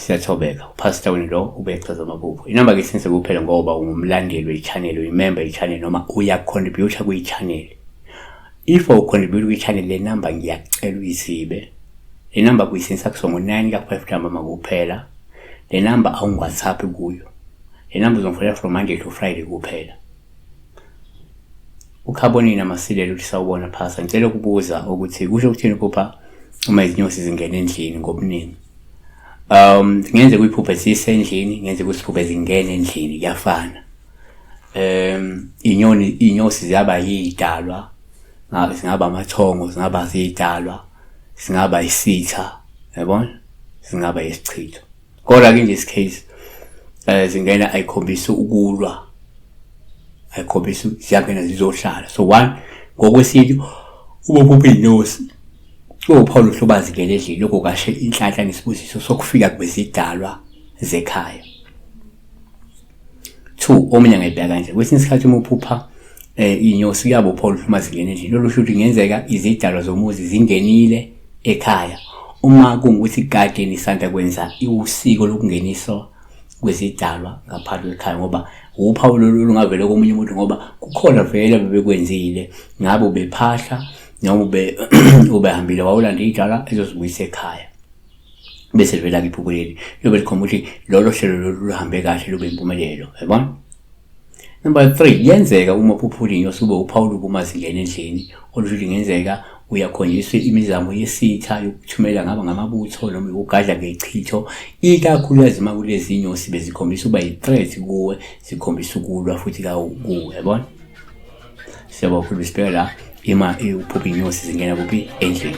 Siyathobeka, uPastor wenu lo ubechaza amaphupho. Inamba ke sense kuphela ngoba ungumlandeli we-channel, uyimember ye-channel noma uya-contribute kwi-channel. If awucontribute kwi-channel le number ngiyacela uyizibe. Le number kuyisensa kusongo 9 ka-5 ntambama kuphela. Le number awungi-WhatsApp kuyo. Le number uzongifonela from Monday to Friday kuphela. UKhabonina Masilela uthi sawubona Pastor, ngicela ukubuza ukuthi kusho ukuthini ukuphupha uma izinyosi zingena endlini ngobuningi. Ngenze kuyiphuphe zisendlini, ngenze kusiphuphe zingena endlini kuyafana. Inyoni inyosi ziyaba yidalwa, ngabe singaba amathongo, singaba zidalwa, singaba isitha, yabona? Singaba isichitho. Kodwa ke in this case zingena ayikhombisi ukulwa. Ayikhombisi ziyangena zizohlala. So one ngokwesintu uma uphupha inyosi uwuphawu lohluba zingena endlini lokho kashe inhlanhla nesibusiso sokufika kwezidalwa zekhaya. Two, omunye angayibheka kanje. Kwesinye isikhathi uma uphupha inyosi kuyaba uphawu oluhluma zingena endlini. Lolu sho ukuthi kungenzeka izidalwa zomuzi zingenile ekhaya. Uma kungukuthi kade nisanda kwenza usiko lokungeniswa kwezidalwa ngaphandle kwekhaya ngoba uphawu lolu olungavela komunye umuntu ngoba kukhona vele bebekwenzile ngabe ubephahla noma ube ubehambile wawulanda idalwa ezozibuyisa ekhaya. Bese livela ke iphupho leli liyobe likhomba ukuthi lolo hlelo lolu luhambe kahle lube impumelelo, yabona. Number 3, kuyenzeka uma uphuphula inyosi kube uphawu lubi uma zingena endlini, olusho ukuthi kungenzeka uyakhonjiswa imizamo yesitha yokuthumela ngaba ngamabutho noma ukugadla ngechitho, ikakhulukazi uma kulezi nyosi bezikhombisa ukuba yi-threat kuwe, zikhombisa ukulwa futhi kuwe, yabona. Siyabonga kakhulu, sibheka la ima uphupha inyosi zingena kuphi endlini.